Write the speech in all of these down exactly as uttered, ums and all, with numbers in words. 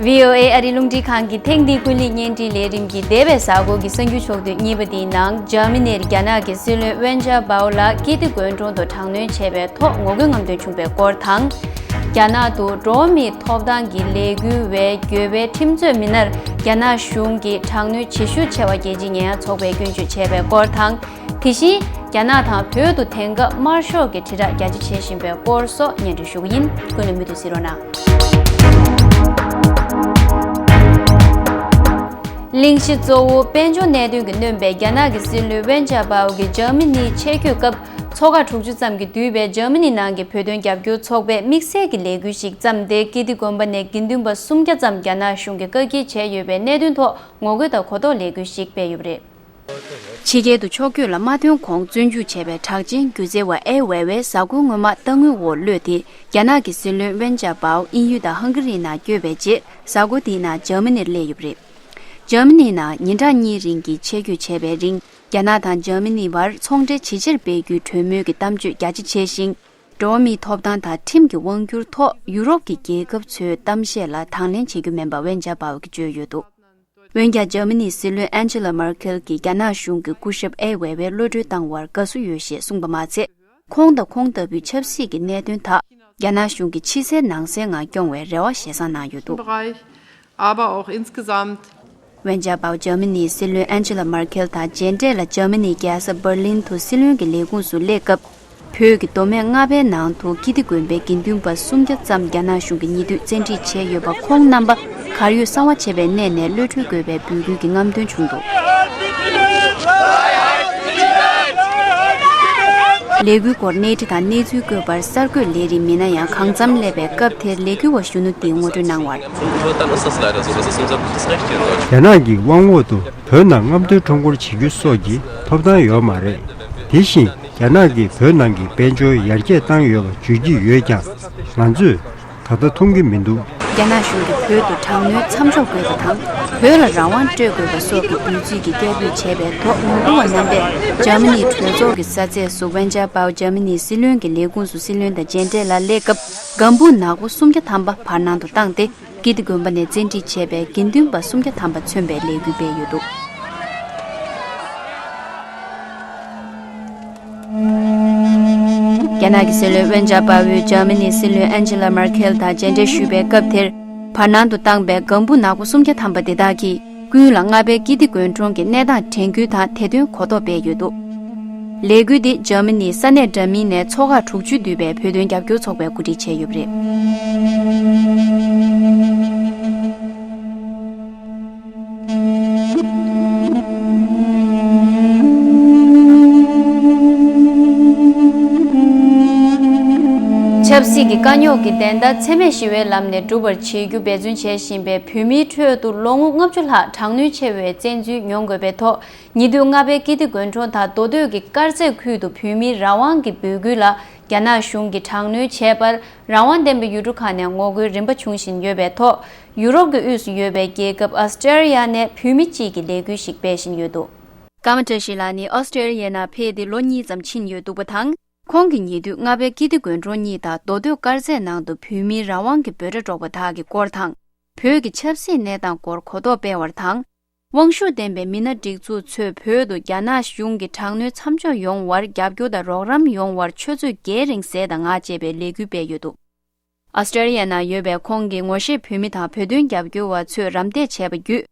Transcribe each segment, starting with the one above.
བྷི་ཨོ་ཨེ་ཨ་རིའི་རླུང་འཕྲིན་ཁང་གི་ཐེངས་འདིའི་ཀུན་གླེང་བརྙན་འཕྲིན་ལས་རིམ་གྱི་འདས་པའི་གཟའ་འཁོར་གྱི་གསར་འགྱུར་ཕྱོགས་བསྡུས་གཉིས་པ་འདིའི་ནང་འཇར་མ་ནིར་རྒྱ་ནག་གི་སྲིད་བློན་ཝེན་ཅཱ་པའོ་ལགས་ཀིརྟི་དགོན་གྲོང་དུ་དྲག་གནོན་བྱས་པའི་ཐོག་ངོ་རྒོལ་རྔམ་སྟོན་བྱུང་བའི་སྐོར་དང་། རྒྱ་ནག་ཏུ་འགྲོ་བ་མིའི་ཐོབ་ཐང་གི་ལས་འགུལ་བའི་འགྱོད་པའི་ཁྲིམས་རྩོད་མི་སྣར་རྒྱ་ནག་གཞུང་གིས་དྲག་གནོན་བྱེད་ཤུགས་ཆེ་བ་རྒྱལ་སྤྱིའི་ཉེས་ཡངས་ཚོགས་པས་སྐྱོན་བརྗོད་བྱས་པའི་སྐོར་དང་། དེ་བཞིན། རྒྱ་ནག་དང་བོད་དུ་དེང་སྐབས་དམར་ཤོག་གི་དྲིལ་བསྒྲགས་རྒྱ་ཆེ་བྱེད་བཞིན་པའི་སྐོར་སོགས་སྙན་སྒྲོན་ཞུ་གི་ཡིན། ཀུན་གླེང་མུ་མཐུད་གཟིགས་རོགས་གནང་། གླེང་གཞི་གཙོ་བོ་དཔལ་འབྱོར་གནད་དོན་གྱིས་གནོན་པའི་རྒྱ་ནག་གི་སྲིད་བློན་ཝེན་ཅཱ་པའོ་གིས་འཇར་མ་ནིའི་ཆེད་བསྐྱོད་སྐབས། ཚོགས་ཁག་དྲུག་ཅུ་ཙམ་གྱིས་བསྡུས་པའི་འཇར་མ་ནི་ནང་གི་བོད་དོན་རྒྱབ་སྐྱོར་ཚོགས་པས་དམིགས་བསལ་གྱི་ལས་འགུལ་ཞིག་བརྩམས་ཏེ། ཀིརྟི་དགོན་པ་ནས་དགེ་འདུན་པ་སུམ་བརྒྱ་ཙམ་རྒྱ་ནག་གཞུང་གིས་བཀག་སྐྱིལ་བྱས་ཡོད་པའི་གནད་དོན་ཐོག་ངོ་རྒོལ་དང་གོ་རྟོགས་ལས་འགུལ་ཞིག་སྤེལ་ཡོད་པ་རེད། ཕྱི་རྒྱལ་དུ་ཕྱོགས་བསྐྱོད་ལ་མ་ཐོན་གོང་བཙོན་འཇུག་བྱས་པའི་གྲགས་ཅན་སྒྱུ་རྩལ་བ་ཨའེ་ཝེ་ཝེ་གཟའ་འཁོར་སྔོན་མ་རྟ་དངུལ་འོག་གློད་དེ། རྒྱ་ནག་གི་སྲིད་བློན་ཝེན་ཅཱ་པའོ་དབྱིན་ཡུལ་དང་ཧང་ག་རིའི་ནང་བསྐྱོད་པའི་རྗེས། གཟའ་འཁོར་དེའི་ནང་འཇར་མ་ནིར་སླེབས་ཡོད་པ་རེད། འཇར་མ་ནིའི་ནང་ཉིན་གྲངས་གཉིས་རིང་གི་ཆེད་བསྐྱོད་བྱས་པའི་རིང་། རྒྱ་ནག་དང་འཇར་མ་ནི་བར་ཚོང་འབྲེལ་ཇེ་ཆེར་སྤེལ་རྒྱུའི་གྲོས་མོལ་གྱི་གཏམ་བརྗོད་རྒྱ་ཆེ་བྱས་ཤིང་། འགྲོ་བ་མིའི་ཐོབ་ཐང་དང་ཁྲིམས་ཀྱི་དབང་སྒྱུར་ཐོག་ཡུ་རོབ་ཀྱི་རྒྱལ་ཁབ་ཚོའི་གཏམ་བཤད་ལ་དང་ལེན་བྱེད་རྒྱུ་མིན་པ་ཝེན་ཅཱ་པའོ་གིས་བརྗོད་ཡོད་འདུག་འོན་ཀྱང་འཇར་མ་ནིའི་སྲིད་བློན་ཨན་ཇེ་ལ་མར་ཁེལ་གྱིས་རྒྱ་ནག་གཞུང་གི་སྐུ་ཞབས་ཨའེ་ཝེ་ཝེ་གློད་གྲོལ་བཏང་བར་དགའ་བསུ་ཡོད་ཞེས་གསུངས་པ་མ་ཚད། ཁོང་དང་ཁོང་ལྟ་བུའི་ཆབ་སྲིད་ཀྱི་གནད་དོན་དག་རྒྱ་ནག་གཞུང་གིས་ཕྱི་གསལ་ནང་གསལ་ངང་སྐྱོང་བའི་རེ་བ་ཞེ་བསགས་གནང་ཡོད་འདུག Bereich, aber auch insgesamt. ཝེན་ཅཱ་པའོ་འཇར་མ་ནིའི་སྲིད་བློན་ཨན་ཇེ་ལ་མར་ཁེལ་དང་མཇལ་འཕྲད་ལ་འཇར་མ་ནིའི་རྒྱལ་ས་འབར་ལིན་དུ་སྲིད་བློན་གྱི་ལས་ཁུངས་སུ་སླེབས་སྐབས། བོད་ཀྱི་མདོ་སྨད་རྔ་པའི་ནང་དུ་ཀིརྟི་དགོན་པའི་དགེ་འདུན་པ་སུམ་བརྒྱ་ཙམ་རྒྱ་ནག་གཞུང་གིས་ཉེ་དུས་བཙན་ཁྲིད་བྱས་ཡོད་པ་ཁོང་རྣམ་པ་གར་ཡོད་གསང་བ་ཆེ་བའི་གནས་ནས་གློད་གྲོལ་དགོས་པའི་འབོད་སྐུལ་གྱི་རྔམ་སྟོན་བྱུང་འདུག་ལས་འགུལ་སྐོར་གནས་འདྲི་དང་གནས་ཚུལ་བཀོད་པར་གསར་འགོད་ལས་རིམ་མི་སྣ་ཡང་གང་འཚམ་སླེབས་པའི་སྐབས་དེར་ལས་འགུལ་བ་གཞོན་ནུ་འདིས་ངོ་སྤྲོད་གནང་བར། Dann ist das leider so. Das ist unser gutes Recht hier in Deutschland. རྒྱ་ནག་གི་དབང་འོག་ཏུ་བོད་ནང་རྔམ་སྟོན་ཁྲོམ་སྐོར་བྱེད་རྒྱུ་སོགས་ཀྱི་ཐོབ་ཐང་ཡོད་མ་རེད། དེ་བཞིན་རྒྱ་ནག་གིས་བོད་ནང་གི་དཔལ་འབྱོར་ཡར་རྒྱས་བཏང་ཡོད་པ་བརྗོད་ཀྱི་ཡོད་ཀྱང་། ང་ཚོས་ད་ལྟ་མཐོང་གི་མི་འདུག་རྒྱ་ནག་གཞུང་གིས་བོད་དུ་དྲག་གནོན་མཚམས་འཇོག་དགོས་པ་དང་། བོད་ལ་རང་དབང་སྤྲོད་དགོས་པ་སོགས་ཀྱི་འབོད་ཚིག་གི་སྐད་འབོད་བྱས་པའི་ཐོག་ངོ་རྒོལ་བ་རྣམ་པས་འཇར་མ་ནིའི་གྲོས་ཚོགས་ཀྱི་ས་ཚད་སུ་ཝེན་ཅཱ་པའོ་འཇར་མ་ནིའི་སྲིད་བློན་གྱི་ལས་ཁུངས་སུ་སྲིད་བློན་དང་མཇལ་འཕྲད་ལ་སླེབས་སྐབས། ལྒང་བུ་ནག་པོ་སུམ་བརྒྱ་ཐམ་པ་བར་སྣང་དུ་བཏང་སྟེ། ཀིརྟི་དགོན་པ་ནས་བཙན་ཁྲིད་བྱས་པའི་དགེ་འདུན་པ་སུམ་བརྒྱ་ཐམ་པ་མཚོན་པའི་ལས་འགུལ་སྤེལ་ཡོད་འདུག་རྒྱ་ནག་གི་སྲིད་བློན་ཝེན་ཅཱ་པའོས་འཇར་མ་ནིའི་སྲིད་བློན་ཨན་ཇེ་ལ་མར་ཁེལ་དང་མཇལ་འཕྲད་ཞུས་པའི་སྐབས་དེར། བར་སྣང་དུ་བཏང་པའི་ལྒང་བུ་ནག་པོ་སུམ་བརྒྱ་ཐམ་པ་དེ་དག་གིས། ཀུན་ལ་རྔ་པའི་ཀིརྟི་དགོན་གྲོང་གི་གནས་སྟངས་དྲན་སྐུལ་དང་དེ་དོན་གོ་རྟོགས་སྤེལ་ཡོད་འདུག་ལས་འགུལ་འདི་འཇར་མ་ནིའི་ས་གནས་འདྲ་མིན་ནས་ཚོགས་ཁག་དྲུག་ཅུ་འདུས་པའི་བོད་དོན་རྒྱབ་སྐྱོར་ཚོགས་པས་གོ་སྒྲིག་བྱས་ཡོད་པ་རེད། ཆབ་སྲིད་ཀྱི་དཀའ་རྙོག་གི་བདེན་མཐའ་འཚེ་མེད་ཞི་བའི་ལམ་ནས་འགྲུབ་པར་བྱེད་རྒྱུ་འབད་བརྩོན་བྱེད་བཞིན་པའི་བོད་མིའི་ཁྲོད་དུ་ལོ་ངོ་ལྔ་བཅུ་ལྷག་དྲག་གནོན་ཆེ་བའི་བཙན་འཛུལ་མྱོང་དགོས་པའི་ཐོག་ཉེ་དུས་རྔ་པའི་ཀིརྟི་དགོན་གྲོང་དང་མདོ་སྟོད་ཀྱི་དཀར་མཛེས་ཁུལ་དུ་བོད་མིའི་རང་དབང་གི་འབོད་སྐུལ་ལ་རྒྱ་ནག་གཞུང་གིས་དྲག་གནོན་བྱས་པར་རང་དབང་ལྡན་པའི་ཡུལ་གྲུ་ཁག་ནས་ངོ་རྒོལ་རིམ་པ་བྱུང་བཞིན་ཡོད་པའི་ཐོག་ཡུ་རོབ་ཀྱི་དབུས་སུ་ཡོད་པའི་རྒྱལ་ཁབ་ཨ་སི་ཀྲེ་ལི་ཡ་ནས་བོད་མི་གཅིག་གིས་ལས་འགུལ་ཞིག་སྤེལ་བཞིན་ཡོད་འདུག་ཀརྨ་བཀྲ་ཤིས་ལགས་ནི་ཨོ་སི་ཀྲེ་ལི་ཡའི་ནང་ཕེབས་ཏེ་ལོ་གཉིས་ཙམ་ཕྱིན་ཡོད་འདུག་པ་དང་། ཁོང་གིས་ཉེ་དུས་རྔ་པའི་ཀིརྟི་དགོན་གྲོང་གཉིས་དང་མདོ་སྟོད་དཀར་མཛེས་ནང་དུ་བོད་མིའི་རང་དབང་གི་འབོད་སྒྲ་སྒྲོག་པ་དག་གི་སྐོར་དང་། བོད་ཀྱི་ཆབ་སྲིད་གནས་སྟངས་སྐོར་གོ་རྟོགས་སྤེལ་བར་དང་། དབང་ཤུགས་ལྡན་པའི་མི་སྣ་སྒྲིག་འཛུགས་ཚོས་བོད་དུ་རྒྱ་ནག་གཞུང་གི་དྲག་གནོན་མཚམས་འཇོག་ཡོང་བར་རྒྱབ་སྐྱོར་དང་རོགས་རམ་ཡོང་བར་ཆུ་ཚོད་བརྒྱད་རིང་ཟས་དང་ངག་བཅད་པའི་ལས་འགུལ་སྤེལ་ཡོད་འདུག་ཨོ་སི་ཀྲེ་ལི་ཡ་ནང་ཡོད་པའི་ཁོང་གི་ངོ་ཤེས་བོད་མི་དང་བོད་དོན་རྒྱབ་སྐྱོར་བ་ཚོས་རམ་འདེགས་བྱས་པ་བརྒྱུད།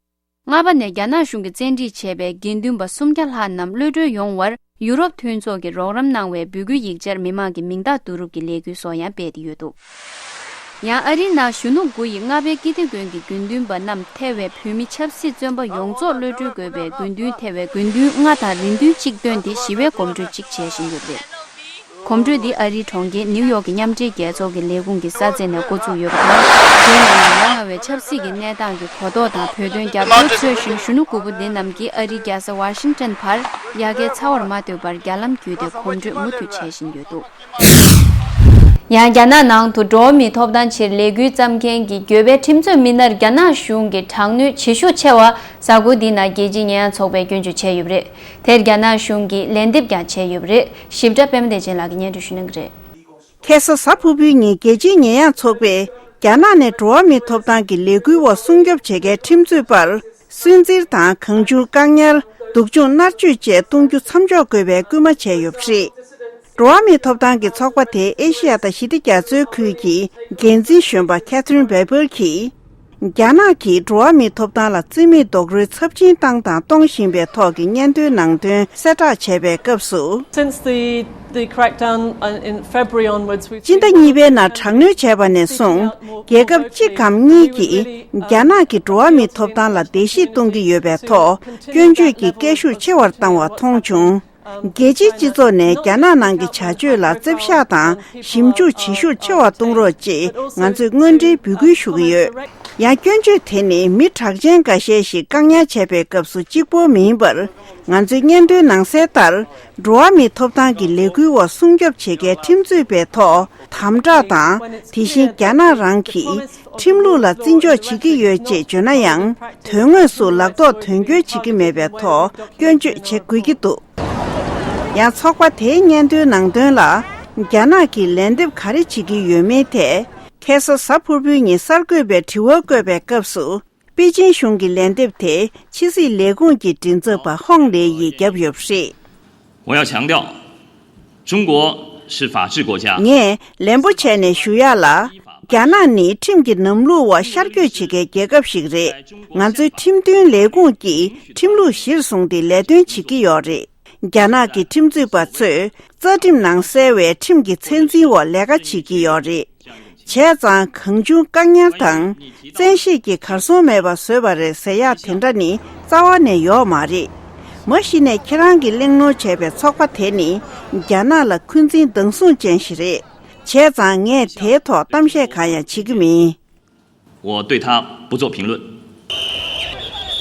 རྔ་པ་ནས་རྒྱ་ནག་གཞུང་གིས་བཙན་ཁྲིད་བྱས་པའི་དགེ་འདུན་པ་སུམ་བརྒྱ་ལྷག་རྣམས་གློད་གྲོལ་ཡོང་བར་ཡུ་རོབ་མཐུན་ཚོགས་ཀྱིས་རོགས་རམ་གནང་བའི་འབོད་སྐུལ་ཡིག་ཆར་མི་མང་གི་མིང་རྟགས་བསྡུ་རུབ་ཀྱི་ལས་འགུལ་སོགས་ཡང་སྤེལ་ཏེ་ཡོད་འདུག་ཡང་ཨ་རིའི་ནང་གཞོན་ནུ་དགུ་ཡིས་རྔ་པའི་ཀིརྟི་དགོན་གྱི་དགེ་འདུན་པ་རྣམས་ཐེ་བའི་བོད་མི་ཆབ་སྲིད་བཙོན་པ་ཡོངས་རྫོགས་གློད་གྲོལ་དགོས་པའི་དགོས་འདུན་ཐེ་བའི་དགེ་འདུན་ལྔ་དང་རེ་འདུན་གཅིག་བཏོན་ཏེ་ཞི་བའི་གོམ་བགྲོད་ཅིག་བྱེད་བཞིན་ཡོད་པ་རེད། གོམ་བགྲོད་འདི་ཨ་རིའི་གྲོང་ཁྱེར་ནིའུ་ཡོག་གི་མཉམ་འབྲེལ་རྒྱལ་ཚོགས་ཀྱི་ལས་ཁུངས་ཀྱི་ས་ཚད་ནས་འགོ་བཙུགས་ཡོད་པ་དང་། དེའི་ནང་ཡ་ང་བའི་ཆབ་སྲིད་ཀྱི་གནས་སྟངས་ཀྱི་གོ་རྟོགས་དང་བོད་དོན་རྒྱབ་སྐྱོར་འཚོལ་བཞིན་གཞོན་ནུ་དགུ་པོ་འདི་རྣམས་ཀྱིས་ཨ་རིའི་རྒྱལ་ས་ཝ་ཤིང་ཊོན་བར་ཡ་གིའི་ཚ་བར་མ་ལྟོས་པར་རྒྱ་ལམ་བརྒྱུད་དེ་གོམ་བགྲོད་མུ་མཐུད་བྱེད་བཞིན་ཡོད་འདུག་ཡང་རྒྱ་ནག་ནང་དུ་འགྲོ་བ་མིའི་ཐོབ་ཐང་ཆེད་ལས་འགུལ་བརྩམས་མཁན་གྱི་འགྱོད་པའི་ཁྲིམས་རྩོད་མི་སྣར་རྒྱ་ནག་གཞུང་གིས་དྲག་གནོན་བྱེད་ཤུགས་ཆེ་བ་གཟའ་འཁོར་འདིའི་ནང་རྒྱལ་སྤྱིའི་ཉེས་ཡངས་ཚོགས་པས་སྐྱོན་བརྗོད་བྱས་ཡོད་པ་རེད། དེར་རྒྱ་ནག་གཞུང་གིས་ལན་འདེབས་ཀྱང་བྱས་ཡོད་པ་རེད། ཞིབ་ཕྲ་པད་མ་བདེ་ཆེན་ལགས་ཀྱིས་སྙན་སྒྲོན་ཞུ་གནང་གི་རེད། ཁ་སང་གཟའ་ཕུར་བུའི་ཉིན་རྒྱལ་སྤྱིའི་ཉེས་ཡངས་ཚོགས་པས་ རྒྱ་ནག་ནས་འགྲོ་བ་མིའི་ཐོབ་ཐང་གི་ལས་འགུལ་འོག་སྲུང་སྐྱོབ་བྱེད་མཁན་ཁྲིམས་རྩོད་པར་སུན་གཙེར་དང་གང་བྱུང་བཀག་ཉར། སྡུག་སྦྱོང་མནར་གཅོད་བཅས་གཏོང་རྒྱུ་མཚམས་འཇོག་དགོས་པའི་སྐུལ་མ་བྱས་ཡོད་པ་རེད། འགྲོ་བ་མིའི་ཐོབ་ཐང་གི་ཚོགས་པ་དེའི་ཨེ་ཤི་ཡ་དང་ཞི་བདེ་རྒྱ་མཚོའི་ཁུལ་གྱི་འགན་འཛིན་གཞོན་པ་ཁེ་ཐི་རིན་བྷེ་བེལ་གྱིས། རྒྱ་ནག་གིས་འགྲོ་བ་མིའི་ཐོབ་ཐང་ལ་བརྩི་མེད་རྡོག་རོལ་ཚབས་ཆེན་བཏང་དང་གཏོང་བཞིན་པའི་ཐོག་གི་སྙན་ཐོའི་ནང་དོན་གསལ་བསྒྲགས་བྱས་པའི་སྐབས་སུ། Since the, the crackdown on, in February onwards, we've seen སྤྱི་ཟླ་གཉིས་པའི་ནང་དྲག་གནོན་བྱས་པ་ནས་བཟུང་རྒྱལ་ཁབ་གཅིག་གམ་གཉིས་ཀྱིས་རྒྱ་ནག་གི་འགྲོ་བ་མིའི་ཐོབ་ཐང་ལ་བརྡལ་བཤིག་གཏོང་གི་ཡོད་པའི་ཐོག་སྐྱོན་བརྗོད་ཀྱི་སྐད་ཤུགས་ཆེ་བར་བཏང་བ་མཐོང་བྱུང་། རྒྱལ་སྤྱིའི་སྤྱི་ཚོགས་ནས་རྒྱ་ནག་ནང་གི་བྱ་སྤྱོད་ལ་རྩིབ་ཤག་དང་ཞིབ་འཇུག་བྱེད་ཤུགས་ཆེ་བ་གཏོང་རོགས་ཅེས་ང་ཚོས་དངོས་འབྲེལ་འབོད་སྐུལ་ཞུ་གི་ཡོད། ཡང་སྐྱོན་བརྗོད་དེ་ནི་མི་གྲགས་ཅན་འགའ་ཤས་ཤིག་བཀག་ཉར་བྱས་པའི་སྐབས་སུ་གཅིག་པོ་མིན་པར། ང་ཚོའི་སྙན་ཐོའི་ནང་གསལ་ལྟར། འགྲོ་བ་མིའི་ཐོབ་ཐང་གི་ལས་འགུལ་འོག་སྲུང་སྐྱོབ་བྱེད་མཁན་ཁྲིམས་རྩོད་པའི་ཐོག་དམ་དྲག་དང་། དེ་བཞིན་རྒྱ་ནག་རང་གིས་ཁྲིམས་ལུགས་ལ་བརྩི་འཇོག་བྱེད་ཀྱི་ཡོད་ཅེས་བརྗོད་ན་ཡང་། དོན་དངོས་སུ་ལག་ཐོགས་དོན་འཁྱོལ་བྱེད་ཀྱི་མེད་པའི་ཐོག་སྐྱོན་བརྗོད་བྱེད་དགོས་ཀྱི་འདུག་ཡང་ཚོགས་པ་དེའི་སྙན་ཐོའི་ནང་དོན་ལ། རྒྱ་ནག་གིས་ལན་འདེབས་ག་རེ་བྱེད་ཀྱི་ཡོད་མེད་ཐད། ཁ་སང་གཟའ་ཕུར་བུའི་ཉིན་གསར་འགོད་པས་དྲི་བ་བཀོད་པའི་སྐབས་སུ། པེ་ཅིན་གཞུང་གི་ལན་འདེབས་དེ་ཕྱི་སྲིད་ལས་ཁུངས་ཀྱི་མགྲིན་ཚབ་པ་ཧོང་ལེ་ཡིས་བརྒྱབ་ཡོད་པ་རེད། 我要强调，中国是法治国家。 ངས་ལན་པོ་བྱས་ནས་ཞུ་ཡག་ལ། རྒྱ་ནག་ནི་ཁྲིམས་ཀྱི་ལམ་ལུགས་འོག་ཤར་བསྐྱོད་བྱེད་མཁན་རྒྱལ་ཁབ་ཞིག་རེད། ང་ཚོའི་ཁྲིམས་མཐུན་ལས་ཁུངས་ཀྱིས་ཁྲིམས་ལུགས་གཞིར་བཟུང་སྟེ་ལས་དོན་བྱེད་ཀྱི་ཡོད་རེད། རྒྱ་ནག་གི་ཁྲིམས་རྩོད་པ་ཚོས་རྩ་ཁྲིམས་ནང་གསལ་བའི་ཁྲིམས་ཀྱི་ཚད་འཛིན་འོག་ལས་ཀ་བྱེད་ཀྱི་ཡོད་རེད། བྱས་ཙང་གང་བྱུང་བཀག་ཉར་དང་། བཙན་ཤེད་ཀྱིས་གར་སོང་མེད་པར་བཟོས་པ་རེད་ཟེར་ཡག་དེ་འདྲ་ནི་རྩ་བ་ནས་ཡོད་མ་རེད། མ་གཞི་ནས་ཁྱེད་རང་གིས་གླེང་སློང་བྱས་པའི་ཚོགས་པ་དེ་ནི་རྒྱ་ནག་ལ་འཁོན་འཛིན་སྡང་ཟུག་ཅན་ཞིག་རེད། བྱས་ཙང་ངས་དེའི་ཐོག་གཏམ་བཤད་གང་ཡང་བྱེད་ཀྱི་མིན། 我对他不做评论。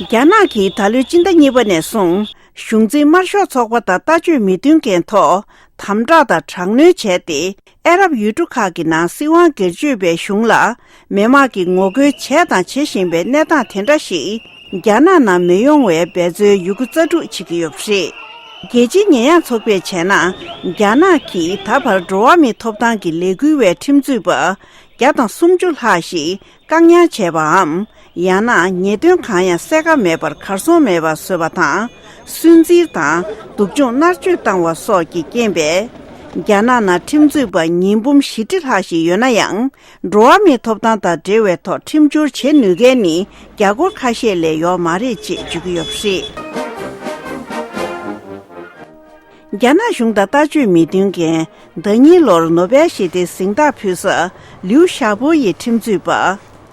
རྒྱ་ནག་གིས་ད་ལོའི་སྤྱི་ཟླ་གཉིས་པ་ནས་བཟུང་གཞུང་འཛིན་དམར་ཤོག་ཚོགས་པ་དང་ལྟ་སྤྱོད་མི་མཐུན་མཁན་ཐོག་དམ་དྲག་དང་དྲག་གནོན་བྱས་ཏེ། ཨ་རབ་ཡུལ་གྲུ་ཁག་གི་ནང་སྲིད་དབང་སྒེར་གཅོད་པའི་གཞུང་ལ་མི་དམངས་ཀྱིས་ངོ་རྒོལ་བྱས་དང་བྱེད་བཞིན་པའི་གནས་སྟངས་དེ་འདྲ་ཞིག་རྒྱ་ནག་ནང་མི་ཡོང་བའི་འབད་རྩོལ་ཡོད་རྒུ་རྩལ་སྤྲུགས་བྱེད་ཀྱི་ཡོད་པ་རེད། རྒྱལ་སྤྱིའི་ཉེས་ཡངས་ཚོགས་པས་བྱས་ན། རྒྱ་ནག་གིས་ད་བར་འགྲོ་བ་མིའི་ཐོབ་ཐང་གི་ལས་འགུལ་བའི་ཁྲིམས་རྩོད་པ་བརྒྱ་དང་སུམ་ཅུ་ལྷག་ཞིག་བཀག་ཉར་བྱས་པའམ། ཡང་ན་ཉེས་དོན་གང་ཡང་གསལ་ཁ་མེད་པར་གར་སོང་མེད་པར་བཟོས་པ་དང་། སུན་གཙེར་དང་སྡུག་སྦྱོང་མནར་གཅོད་བཏང་བ་སོགས་ཀྱི་རྐྱེན་པས། རྒྱ་ནག་ནང་ཁྲིམས་རྩོད་པ་ཉིས་འབུམ་བཞི་ཁྲི་ལྷག་ཞིག་ཡོད་ན་ཡང་། འགྲོ་བ་མིའི་ཐོབ་ཐང་དང་འབྲེལ་བའི་ཐོག་ཁྲིམས་སྦྱོར་བྱེད་ནུས་མཁན་ནི་རྒྱ་སྒོར་ཁ་ཤས་ལས་ཡོད་མ་རེད་ཅེས་བརྗོད་ཀྱི་ཡོད་པ་རེད། རྒྱ་ནག་གཞུང་དང་ལྟ་སྤྱོད་མི་མཐུན་མཁན་ཟླ་ཉིན་ལོར་ནོ་བེལ་ཞི་བདེའི་གཟེངས་རྟགས་ཕུལ་ས་ལིའུ་ཞའོ་པོ་ཡི་ཁྲིམས་རྩོད་པ་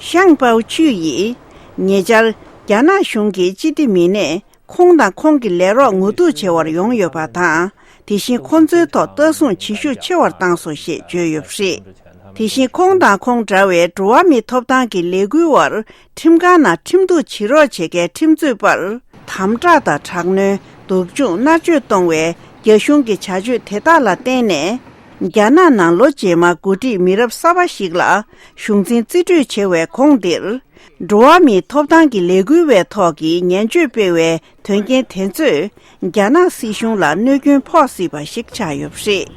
ཤང་པའོ་ཆུས་ཡིས་ཉེ་ཆར་རྒྱ་ནག་གཞུང་གི་སྤྱི་བདེ་མི་སྣས་ཁོང་དང་ཁོང་གི་ལས་རོགས་ངོ་ཐུག་བྱེད་པར་ཡོང་ཡོད་པ་དང་། དེ་བཞིན་ཁོང་ཚོའི་ཐོག་ལྟ་སྲུང་བྱེད་ཤུགས་ཆེ་བར་བཏང་སོང་ཞེས་བརྗོད་ཡོད་པ་རེད། དེ་བཞིན་ཁོང་དང་ཁོང་འདྲ་བའི་འགྲོ་བ་མིའི་ཐོབ་ཐང་གི་ལས་འགུལ་བར་ཁྲིམས་ཁང་ནང་ཁྲིམས་གཏུག་བྱེད་རོགས་བྱེད་མཁན་ཁྲིམས་རྩོད་པར་དམ་དྲག་དང་དྲག་གནོན། སྡུག་སྦྱོང་མནར་གཅོད་གཏོང་བའི་རྒྱ་གཞུང་གི་བྱ་སྤྱོད་དེ་དག་ལ་བརྟེན་ནས། རྒྱ་ནག་ནང་ལོ་རྗེས་མར་འགོ་ཁྲིད་མི་རབས་གསར་པ་ཞིག་ལ་གཞུང་འཛིན་རྩིས་སྤྲོད་བྱེད་པའི་གོང་འདིར། འགྲོ་བ་མིའི་ཐོབ་ཐང་གི་ལས་འགུལ་བའི་ཐོག་གི་ངན་བྱུས་སྤེལ་བའི་དོན་རྐྱེན་དེ་ཚོས་རྒྱ་ནག་སྲིད་གཞུང་ལ་གནོད་སྐྱོན་ཕོག་སྲིད་པ་ཞིག་ཆགས་ཡོད་པ་རེད།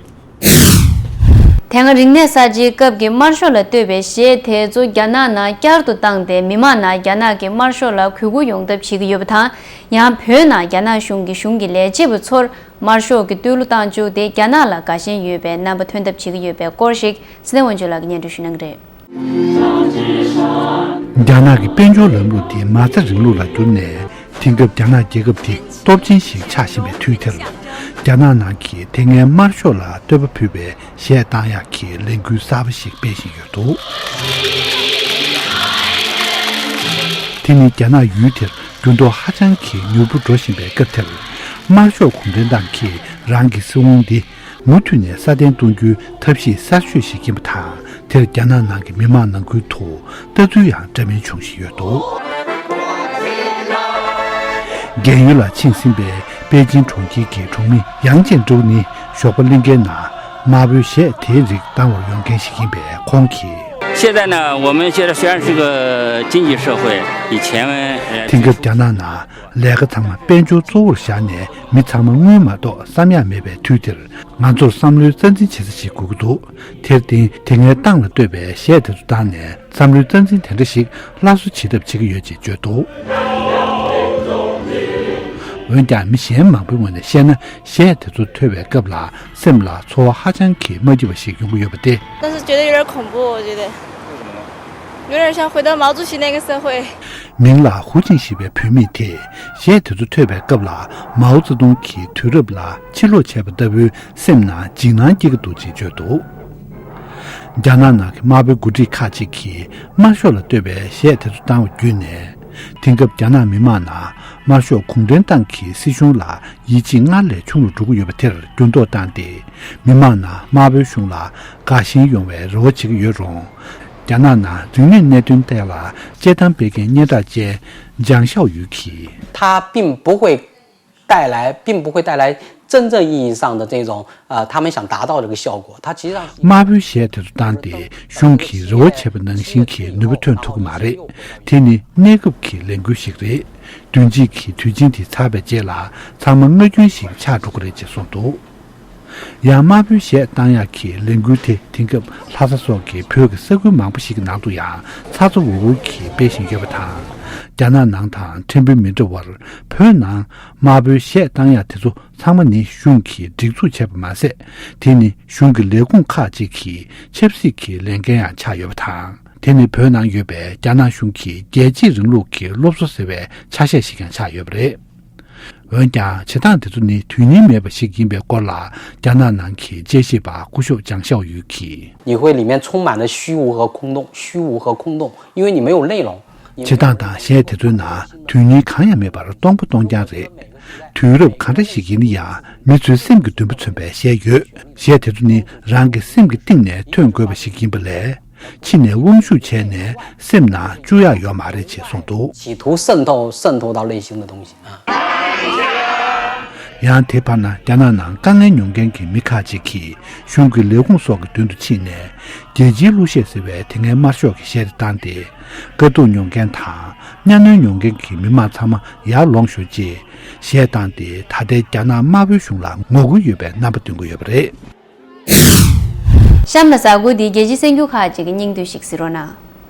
དེ་སྔ་རིག་གནས་གསར་བརྗེའི་སྐབས་ཀྱི་དམར་ཤོག་ལ་ལྟོས་པའི་གཞས་དེ་ཚོ་རྒྱ་ནག་ནང་བསྐྱར་དུ་བཏང་སྟེ་མི་མང་ནང་རྒྱ་ནག་གི་དམར་ཤོག་ལ་གུས་བཀུར་ཡོང་ཐབས་བྱེད་ཀྱི་ཡོད་པ་དང་། ཡང་བོད་ནང་རྒྱ་ནག་གཞུང་གི་གཞུང་གི་ལས་བྱེད་པ་ཚོར་དམར་ཤོག་གི་བསྟོད་གླུ་བཏང་བཅུག་སྟེ་རྒྱ་ནག་ལ་དགའ་ཞེན་ཡོད་པའི་རྣམ་པ་ཐོན་ཐབས་བྱེད་ཀྱི་ཡོད་པའི་སྐོར་ཞིག་ཚེ་བརྟན་དབང་ཕྱུག་ལགས་ཀྱིས་སྙན་སྒྲོན་ཞུ་གནང་གི་རེད། རྒྱ་ནག་གི་དཔལ་འབྱོར་ལམ་ལུགས་དེ་མ་རྩ་རིང་ལུགས་ལ་གྱུར་ནས། དེང་སྐབས་རྒྱ་ནག་རྒྱལ་ཁབ་དེ་སྟོབས་ཆེན་ཞིག་ཆགས་བཞིན་པའི་དུས་དེར། རྒྱ་ནག་ནང་གི་དེ་སྔའི་དམར་ཤོག་ལ་བསྟོད་པ་ཕུལ་བའི་གཞས་བཏང་ཡག་གི་ལས་འགུལ་གསར་པ་ཞིག་སྤེལ་བཞིན་ཡོད་འདུག་དེ་ནི་རྒྱ་ནག་ཡུལ་དེར་འགྱུར་ལྡོག་ཧ་ཅང་གི་མྱུར་པོ་འགྲོ་བཞིན་པའི་སྐབས་དེར། དམར་ཤོག་གུང་ཁྲན་ཏང་གིས་རང་གི་སྲིད་དབང་འདི། མུ་མཐུད་ནས་སྲ་བརྟན་གཏོང་རྒྱུའི་ཐབས་ཤེས་གསར་ཤོས་ཤིག་ཡིན་པ་དང་། དེར་རྒྱ་ནག་ནང་གི་མི་མང་ནང་ཁུལ་དུ་ལྟ་ཚུལ་ཡང་འདྲ་མིན་བྱུང་བཞིན་ཡོད་འདུག་རྒན་ཡོལ་ལ་ཕྱིན་ཟིན་པའི་པེ་ཅིན་གྲོང་ཁྱེར་གྱི་གྲོང་མི་ཡང་ཅན་ཀྲོའུ་ནི་ཞོགས་པ་གླིང་ཁའི་ནང་དམར་པོའི་གཞས་དེའི་རིགས་བཏང་བར་ཡོང་མཁན་ཞིག་ཡིན་པས། ཁོང་གིས། 现在呢，我们现在虽然是个经济社会，以前，呃， དེང་སྐབས་རྒྱ་ནག་ནང་ ལས་ཀ་ཚང་མ་དཔལ་འབྱོར་གཙོ་བོར་བཞག་ནས། མི་ཚང་མ་དངུལ་མ་གཏོགས་བསམ་ཡག་མེད་པའི་དུས་འདིར། ང་ཚོར་བསམ་བློའི་རྩ་འཛིན་བྱེད་ས་ཞིག་དགོས་ཀྱི་འདུག་དེར་བརྟེན། དེ་སྔའི་ཏང་ལ་ལྟོས་པའི་གཞས་དེ་ཚོ་བཏང་ནས། བསམ་བློའི་རྩ་འཛིན་དེ་འདྲ་ཞིག་སླར་གསོ་བྱེད་ཐབས་བྱེད་ཀྱི་ཡོད་ཅེས་བརྗོད་འདུག་འོན་ཀྱང་། མི་གཞན་མང་པོའི་ངོས་ནས་བཤད་ན། གཞས་དེ་ཚོ་ཐོས་པའི་སྐབས་ལ་སེམས་ལ་ཚོར་བ་ཧ་ཅང་གི་མ་སྐྱིད་པ་ཞིག་ཡོང་གི་ཡོད་པ་སྟེ། 但是觉得有点恐怖，我觉得有点像回到毛主席那个社会。 མིང་ལ་ཧུའུ་ཅིང་ཞེས་པའི་བུད་མེད་དེས། གཞས་དེ་ཚོ་ཐོས་པའི་སྐབས་ལ། མའོ་ཙེ་ཏུང་གི་དུས་རབས་ལ་ཕྱིར་ལོག་བྱས་པ་ལྟ་བུའི་སེམས་ནང་འཇིགས་སྣང་སྐྱེ་གི་འདུག་ཅེས་བརྗོད་འདུག་རྒྱ་ནག་ནང་གི་དམར་པོའི་འགོ་ཁྲིད་ཁག་ཅིག་གིས་དམར་ཤོག་ལ་ལྟོས་པའི་གཞས་དེ་ཚོ་བཏང་བ་བརྒྱུད་ནས། དེང་སྐབས་རྒྱ་ནག་མི་མང་ནང་དམར་ཤོག་གུང་ཁྲན་ཏང་གི་སྲིད་གཞུང་ལ་ཡིད་ཆེས་སྔར་ལས་ཆུང་རུ་འགྲོ་གི་ཡོད་པ་དེར་འགྱུར་ལྡོག་བཏང་སྟེ། མི་མང་ནང་དམར་པོའི་གཞུང་ལ་དགའ་ཞེན་ཡོང་བའི་རེ་བ་བྱེད་ཀྱི་ཡོད་རུང་། རྒྱ་ནག་ནང་རིག་གནས་གནད་དོན་ཐད་ལ་དཔྱད་གཏམ་སྤེལ་མཁན་སྙན་གྲགས་ཅན་ལྗང་ཤའོ་ཡུས་ཀྱིས། 它并不会带来，并不会带来真正意义上的这种呃他们想达到这个效果。它其实上是 དམར་པོའི་གཞས་དེ་ཚོ་བཏང་སྟེ། གཞུང་གིས་རེ་བ་བྱས་པ་ནང་བཞིན་གྱི་ནུས་པ་ཐོན་ཐུབ་ཀྱི་མ་རེད། དེ་ནི་གནས་སྐབས་ཀྱི་ལས་འགུལ་ཞིག་རེད། བདུན་གཅིག་གི་དུས་ཆེན་དེ་ཚར་བའི་རྗེས་ལ། ཚང་མ་ངར་སྐྱོན་ཞིག་ཆགས་འགྲོ་གི་རེད་ཅེས་གསུངས་འདུག་ཡང་། དམར་པོའི་གཞས་བཏང་ཡག་གི་ལས་འགུལ་དེ། དེང་སྐབས་ལྷ་ས་སོགས་ཀྱི་བོད་ཀྱི་ས་ཁུལ་མང་པོ་ཞིག་གི་ནང་དུ་ཡང་ཚ་ཚ་འུར་འུར་གྱིས་སྤེལ་བཞིན་ཡོད་པ་དང་། རྒྱ་ནག་ནང་དང་ཕྲན་བུ་མི་འདྲ་བར། བོད་ནང་དམར་པོའི་གཞས་བཏང་ཡག་དེ་ཚོ་ཚང་མ་ནི་གཞུང་གིས་སྒྲིག་འཛུགས་བྱས་པ་མ་ཟད། དེ་ནི་གཞུང་གི་ལས་ཁུངས་ཁག་ཅིག་གི་ཆབ་སྲིད་ཀྱི་ལས་འགན་ཡང་ཆགས་ཡོད་པ་དང་། དེ་ནི་བོད་ནང་ཡོད་པའི་རྒྱ་ནག་གཞུང་གི་རྒྱལ་གཅེས་རིང་ལུགས་ཀྱི་སློབ་གསོ་ཟེར་བའི་ཆ་ཤས་ཤིག་ཀྱང་ཆགས་ཡོད་པ་རེད། འོན་ཀྱང་། བྱེད་སྟངས་དེ་ཚོ་ནི་དོན་སྙིང་མེད་པ་ཞིག་ཡིན་པའི་སྐོར་ལ། རྒྱ་ནག་ནང་གི་དཔྱད་ཞིབ་པ་སྐུ་ཞབས་ལྗང་ཤའོ་ཡུས་ཀྱིས། 你会里面充满了虚无和空洞，虚无和空洞，因为你没有内容。 བྱེད་སྟངས་དང་གཞས་དེ་ཚོའི་ནང་དོན་སྙིང་གང་ཡང་མེད་པར་སྟོང་པ་སྟོང་རྐྱང་རེད། དུས་རབས་གང་འདྲ་ཞིག་ཡིན་ན་ཡང་། མི་ཚོའི་སེམས་ཀྱི་འདུན་པ་མཚོན་པའི་གཞས་ཡོད། གཞས་དེ་ཚོ་ནི་རང་གི་སེམས་ཀྱི་གཏིང་ནས་ཐོན་དགོས་པ་ཞིག་ཡིན་པ་ལས། ཕྱི་ནས་དབང་ཤུགས་བྱས་ནས་སེམས་ནང་བཅུག་ཡག་ཡོད་མ་རེད་ཅེས་གསུངས་འདུག 企图渗透渗透到内心的东西啊。 ཡང་། དེ་བར་ན་རྒྱ་ནག་ནང་དཀའ་ངལ་མྱོང་མཁན་གྱི་མི་ཁག་ཅིག་གིས་གཞུང་གི་ལས་ཁུངས་སོགས་ཀྱི་མདུན་དུ་ཕྱིན་ནས། རྒྱལ་སྤྱིའི་གླུ་གཞས་ཟེར་བའི་དེ་སྔའི་དམར་ཤོག་གི་གཞས་དེ་བཏང་སྟེ། དཀའ་སྡུག་མྱོང་མཁན་དང་གཉའ་གནོན་མྱོང་མཁན་གྱི་མི་མང་ཚང་མ་ཡར་ལོངས་ཤོག་ཅེས་གཞས་བཏང་སྟེ། ད་ལྟའི་རྒྱ་ནག་དམར་པོའི་གཞུང་ལ་ངོ་རྒོལ་ཡོད་པའི་རྣམ་པ་སྟོན་གྱི་ཡོད་པ་རེད། གཤམ་ལ་གཟའ་འཁོར་འདིའི་རྒྱལ་སྤྱིའི་གསར་འགྱུར་ཁག་ཅིག་གི་སྙིང་བསྡུས་ཤིག་གཟིགས་རོགས་གནང་།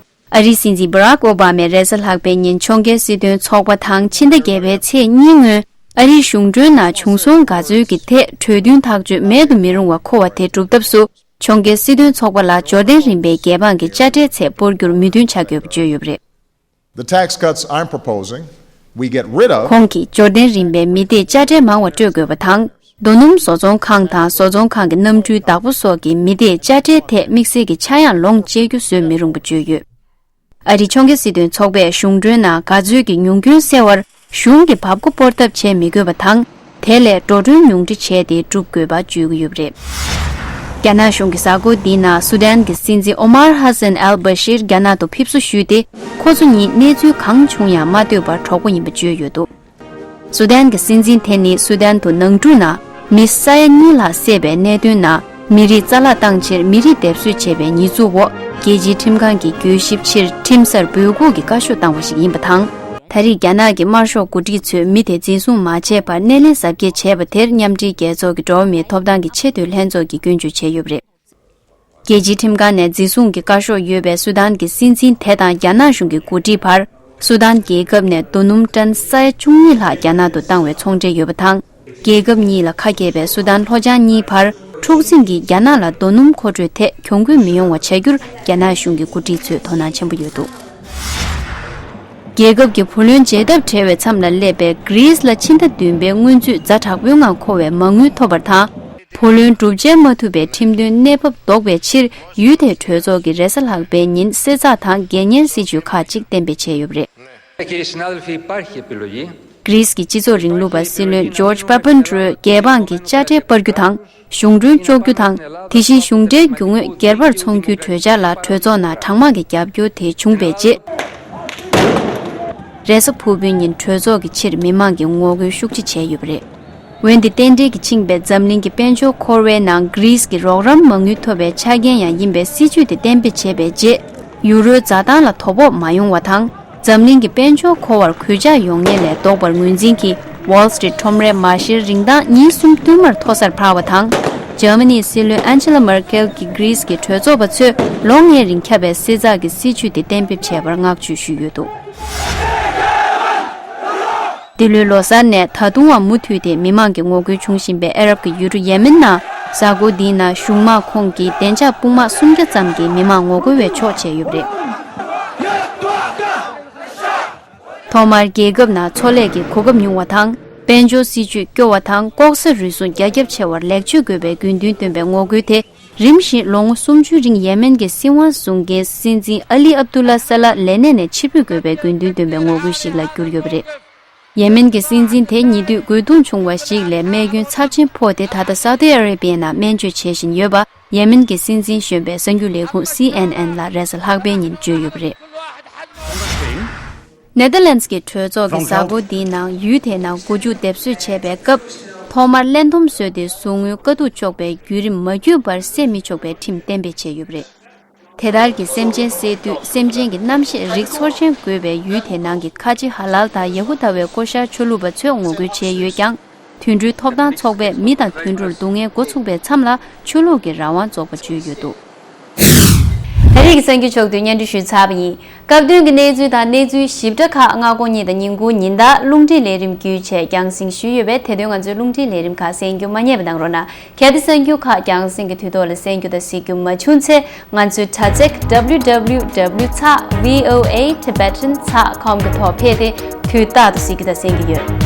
ཨ་རིའི་སྲིད་འཛིན་Barack Obama་རེས་གཟའ་ལྷག་པའི་ཉིན་ཕྱོགས་འགལ་སྲིད་དོན་ཚོགས་པ་དང་ཕྱི་ཟླ་བརྒྱད་པའི་ཚེས་གཉིས་སྔོན་ཨ་རིའི་གཞུང་གྲོན་ནང་བྱུང་སོང་ག་ཚོད་ཀྱི་ཐད་གྲོས་མཐུན་ཐག་གཅོད་མེད་དུ་མི་རུང་བ་མཁོ་བ་དེ་སྒྲུབ་ཐབས་སུ་ཕྱོགས་འགལ་སྲིད་དོན་ཚོགས་པ་ལ་འབྱོར་ལྡན་རིམ་པའི་རྒྱལ་འབངས་ཀྱི་དཔྱ་ཁྲལ་ཚད་སྤོར་རྒྱུར་མོས་མཐུན་ཆགས་ཡོད་པ་བརྗོད་ཡོད་པ་རེད། The tax cuts I'm proposing, we get rid of. ཁོང་གིས་འབྱོར་ལྡན་རིམ་པའི་མི་སྡེས་དཔྱ་ཁྲལ་མང་བ་སྤྲོད་དགོས་པ་དང་། རྡོ་སྣུམ་བཟོ་ཚོང་ཁང་དང་བཟོ་ཚོང་ཁང་གི་གནམ་གྲུའི་བདག་པོ་སོགས་ཀྱིས་མི་སྡེས་དཔྱ་ཁྲལ་ཐད་དམིགས་བསལ་གྱི་ཆག་ཡང་ལོངས་སྤྱད་རྒྱུ་བཟོས་མི་རུང་བ་བརྗོད་ཡོད། ཨ་རིའི་ཕྱོགས་འགལ་སྲིད་དོན་ཚོགས་པས་གཞུང་གྲོན་ནང་ག་ཚོད་ཀྱི་ཉུང་སྐྱོན་སེལ་བར་གཞུང་གིས་བབ་འགོ་སྤོར་ཐབས་བྱེད་མི་དགོས་པ་དང་། དེ་ལས་འགྲོ་གྲོན་ཉུང་འཕྲི་བྱས་ཏེ་སྒྲུབ་དགོས་པ་བརྗོད་ཀྱི་ཡོད་པ་རེད། རྒྱ་ནག་གཞུང་གིས་གཟའ་འཁོར་འདིའི་ནང་སུ་དན་གྱི་སྲིད་འཛིན་ཨོ་མར་ཧ་སན་ཨལ་བྷ་ཤིར་རྒྱ་ནག་ཏུ་ཕེབས་བསུ་ཞུས་ཏེ། ཁོ་ཚོ་གཉིས་གནས་ཚུལ་གང་བྱུང་ཡང་མ་ལྟོས་པར་གྲོགས་པོ་ཡིན་པ་བརྗོད་ཡོད་འདུག་སུ་དན་གྱི་སྲིད་འཛིན་དེ་ནི་སུ་དན་དུ་ནང་འཁྲུག་ནང་མི་ས་ཡ་གཉིས་ལྷག་བསད་པའི་གནད་དོན་ནང་མི་རིགས་རྩ་བརླག་བཏང་ཕྱིར་མི་རིགས་སྡེབ་གསོད་བྱས་པའི་ཉེས་འཛུགས་འོག་རྒྱལ་སྤྱིའི་ཁྲིམས་ཁང་གིས་གྱོད་ཞིབ་ཕྱིར་ཁྲིམས་སར་འབོད་འགུག་གི་བཀའ་ཤོག་བཏང་བ་ཞིག་ཡིན་པ་དང་། ད་རེས་རྒྱ་ནག་གི་དམར་ཤོག་འགོ་ཁྲིད་ཚོས་མི་དེ་འཛིན་བཟུང་མ་བྱས་པར་སྣེ་ལེན་གཟབ་རྒྱས་བྱས་པ་དེར་མཉམ་འབྲེལ་རྒྱལ་ཚོགས་ཀྱི་འགྲོ་བ་མིའི་ཐོབ་ཐང་གི་ཆེས་མཐོའི་ལྷན་ཚོགས་ཀྱིས་སྐྱོན་བརྗོད་བྱས་ཡོད་པ་རེད། རྒྱལ་སྤྱིའི་ཁྲིམས་ཁང་ནས་འཛིན་བཟུང་གི་བཀའ་ཤོག་ཡོད་པའི་སུ་དཱན་གྱི་སྲིད་འཛིན་དེ་དང་རྒྱ་ནག་གཞུང་གི་འགོ་ཁྲིད་བར་སུ་དཱན་རྒྱལ་ཁབ་ནས་རྡོ་སྣུམ་ཊན་ས་ཡ་བཅུ་གཉིས་ལྷག་རྒྱ་ནག་ཏུ་བཏང་བའི་ཚོང་འབྲེལ་ཡོད་པ་དང་། རྒྱལ་ཁབ་གཉིས་ལ་ཁ་གྱེས་པའི་སུ་དཱན་ལྷོ་བྱང་གཉིས་བར་འཁྲུག་འཛིང་གིས་རྒྱ་ནག་ལ་རྡོ་སྣུམ་མཁོ་སྤྲོད་ཐད་གྱོང་གུད་མི་ཡོང་བ་བྱ་རྒྱུར་རྒྱ་ནག་གཞུང་གི་འགོ་ཁྲིད་ཚོས་དོ་སྣང་ཆེན་པོ་ཡོད་འདུག་རྒྱལ་ཁབ་ཀྱི་བུ་ལོན་འཇལ་ཐབས་བྲལ་བའི་མཚམས་ལ་སླེབས་པའི་གྷི་རིས་ལ་ཕྱི་ཟླ་བདུན་པའི་སྔོན་ཚུད་ཛ་དྲག་པོའི་ངང་མཁོ་བའི་མ་དངུལ་ཐོབ་པར་དང་། བུ་ལོན་བསྒྲུབ་འཇལ་མ་ཐུབ་པའི་ཁྲིམས་དོན་གནས་བབ་ལྡོག་པའི་ཕྱིར་ཡུལ་དེའི་གྲོས་ཚོགས་ཀྱིས་རེས་གཟའ་ལྷག་པའི་ཉིན་བསྲེ་ཚགས་དང་སྒེར་གཉེར་སྲིད་ཇུས་ཁག་ཅིག་གཏན་འབེབས་བྱས་ཡོད་པ་རེད། Κύριοι συνάδελφοι, υπάρχει επιλογή. གྷི་རིས་ཀྱི་སྤྱི་ཚོགས་རིང་ལུགས་པ་སྲིད་བློན་ཇོརྗ་པཱ་པན་ཌྲོས་རྒྱལ་འབངས་ཀྱི་དཔྱ་ཁྲལ་སྤར་རྒྱུ་དང་། གཞུང་གྲོན་གཅོག་རྒྱུ་དང་། དེ་བཞིན་གཞུང་འབྲེལ་རྒྱུ་དངོས་སྒེར་པར་འཚོང་རྒྱུའི་གྲོས་འཆར་ལ་གྲོས་ཚོགས་ནང་གྲངས་མང་གི་རྒྱབ་སྐྱོར་དེ་བྱུང་བའི་རྗེས། རེས་གཟའ་ཕུར་བུའི་ཉིན་གྲོས་ཚོགས་ཀྱི་ཕྱིར་མི་མང་གིས་ངོ་རྒོལ་ཤུགས་ཆེ་བྱས་ཡོད་པ་རེད། འོན་ཏེ་རྟེན་འབྲེལ་གྱིས་འཆིང་བའི་འཛམ་གླིང་གི་དཔལ་འབྱོར་འཁོར་བའི་ནང་གྷི་རིས་ཀྱི་རོགས་རམ་མ་དངུལ་ཐོབ་པའི་ཆ་རྐྱེན་ཡང་ཡིན་པའི་སྲིད་ཇུས་དེ་གཏན་འབེབས་བྱས་པའི་རྗེས། ཡུ་རོའི་འཛའ་ཐང་ལ་དོ་ཕོག་མ་ཡོང་བ་དང་། འཛམ་གླིང་གི་དཔལ་འབྱོར་འཁོར་བར་གོད་ཆག་ཡོང་ཉེན་ལས་ལྡོག་པར་ངོས་འཛིན་གྱིས་Wall Street ཁྲོམ་རའི་མ་གཞིར་རིན་ཐང་ཉིན་གསུམ་བསྟུད་མར་མཐོ་སར་འཕར་བ་དང་། འཇར་མ་ནིའི་སྲིད་བློན་ཨན་ཇེ་ལ་མར་ཀེལ་གྱིས་གྷི་རིས་ཀྱི་གྲོས་ཚོགས་པ་ཚོས་ལོ་ལྔའི་རིང་ཁྱབ་པའི་བསྲེ་འཛག་གི་སྲིད་བྱུས་དེ་གཏན་འབེབས་བྱས་པར་བསྔགས་བརྗོད་ཞུས་ཡོད་འདུག་འདི་ལོའི་ལོ་གསར་ནས་ད་དུང་བ་མུ་མཐུད་དེ་མི་མང་གི་ངོ་རྒོལ་བྱུང་བཞིན་པའི་ཨ་རབ་ཀྱི་ཡུལ་གྲུ་ཡེ་མེན་ནང་། གཟའ་འཁོར་འདིའི་ནང་གཞུང་དམག་ཁོངས་ཀྱི་བདེ་འཇགས་དཔུང་དམག་སུམ་བརྒྱ་ཙམ་གྱིས་མི་མང་ངོ་རྒོལ་བའི་ཕྱོགས་བྱས་ཡོད་པ་རེད། ཐོག་མར་རྒྱལ་ཁབ་ནང་འཚོ་ལས་ཀྱི་གོ་སྐབས་ཉུང་བ་དང་། དཔལ་འབྱོར་སྲིད་ཇུས་སྐྱོ་བ་དང་། ལྐོག་ཟ་རུལ་སུངས་རྒྱ་ཁྱབ་ཆེ་བར་ལེགས་བཅོས་དགོས་པའི་དགོས་འདུན་བཏོན་པའི་ངོ་རྒོལ་དེ། རིམ་བཞིན་ལོ་ངོ་སུམ་ཅུའི་རིང་ཡེ་མེན་གྱི་སྲིད་དབང་བཟུང་མཁན་སྲིད་འཛིན་ཨ་ལི་ཨབ་ཏུ་ལ་ས་ལ་ལས་གནས་ནས་ཕྱིར་འབུད་དགོས་པའི་དགོས་འདུན་བཏོན་པའི་ངོ་རྒོལ་ཞིག་ལ་གྱུར་ཡོད་པ་རེད། ཡེ་མེན་གྱི་སྲིད་འཛིན་དེ་ཉེ་དུས་རྒོལ་རྡུང་བྱུང་བ་ཞིག་ལས་རྨས་སྐྱོན་ཚབས་ཆེན་ཕོག་སྟེ། ད་ལྟ་སའུ་ཏི་ཨ་རེ་བི་ཡའི་ནང་སྨན་བཅོས་བྱེད་བཞིན་ཡོད་པ་ཡེ་མེན་གྱི་སྲིད་འཛིན་གཞོན་པས་གསར་འགྱུར་ལས་ཁུངས་སི་ཨེན་ཨེན་ལ་རེས་གཟའ་ལྷག་པའི་ཉིན་བརྗོད་ཡོད་པ་རེད། ནེ་དར་ལེན་སི་གི་གྲོས་ཚོགས་ཀྱིས་གཟའ་འཁོར་འདིའི་ནང་ཡུལ་དེའི་ནང་སྒོ་འཇུག་སྡེབ་གསོད་བྱས་པའི་སྐབས། ཐོག་མར་ཀླད་འདོམས་བཟོས་ཏེ་ཟུག་རྔུའི་དཀའ་སྡུག་གཅོག་པའི་བརྒྱུད་རིམ་མ་བརྒྱུད་པར་བསད་མི་ཆོག་པའི་ཁྲིམས་གཏན་འབེབས་བྱས་ཡོད་པ་རེད། དེ་ལྟར་གྱི་སེམས་ཅན་བསད་དུས་སེམས་ཅན་གྱི་རྣམ་ཤེས་རིག་ཚོར་ཅན་དགོས་པའི་ཡུལ་དེ་ནང་གི་ཁ་ཆེ་ཧ་ལལ་དང་ཡ་ཧུ་དཱ་བའི་བསྐོ་བཞག་ཆོས་ལུགས་པ་ཚོས་ངོ་རྒོལ་བྱས་ཡོད་ཀྱང་། དུད་འགྲོའི་ཐོབ་ཐང་ཚོགས་པས་མི་དང་དུད་འགྲོར་སྡུག་བསྔལ་འགོ་ཚུགས་པའི་མཚམས་ལ་ཆོས་ལུགས་ཀྱི་རང་དབང་རྫོགས་པ་བརྗོད་ཡོད་འདུག་ད་རེས་ཀྱི་གསར་འགྱུར་ཕྱོགས་བསྡུས་སྙན་སྒྲོན་ཞུས་ཚར་བ་ཡིན། སྐབས་དོན་གྱི་གནས་ཚུལ་དང་གནས་ཚུལ་ཞིབ་ཕྲ་ཁག་སྔ་དགོང་གཉིས་དང་ཉིན་གུང་ཉིན་ལྟར་རླུང་འཕྲིན་ལས་རིམ་བརྒྱུད་བཅས་རྒྱང་སྲིང་ཞུས་ཡོད་པས། དེ་དོན་ང་ཚོའི་རླུང་འཕྲིན་ལས་རིམ་ཁག་གསན་རྒྱུ་མ་བསྙེལ་བ་གནང་རོགས་གནང་། གལ་ཏེ་གསར་འགྱུར་ཁག་རྒྱང་སྲིང་གི་དུས་ཐོག་ལ་གསན་རྒྱུ་དང་གཟིགས་རྒྱུ་མ་བྱུང་ཚེ། ང་ཚོའི་དྲ་ཚིགས་W W W ཚགས V O A Tibetan ཚགས་com གི་ཐོག་ཕེབས་ཏེ་དུས་རྟག་ཏུ་གཟིགས་རྒྱུ་དང་གསན་རྒྱུ་ཡོད།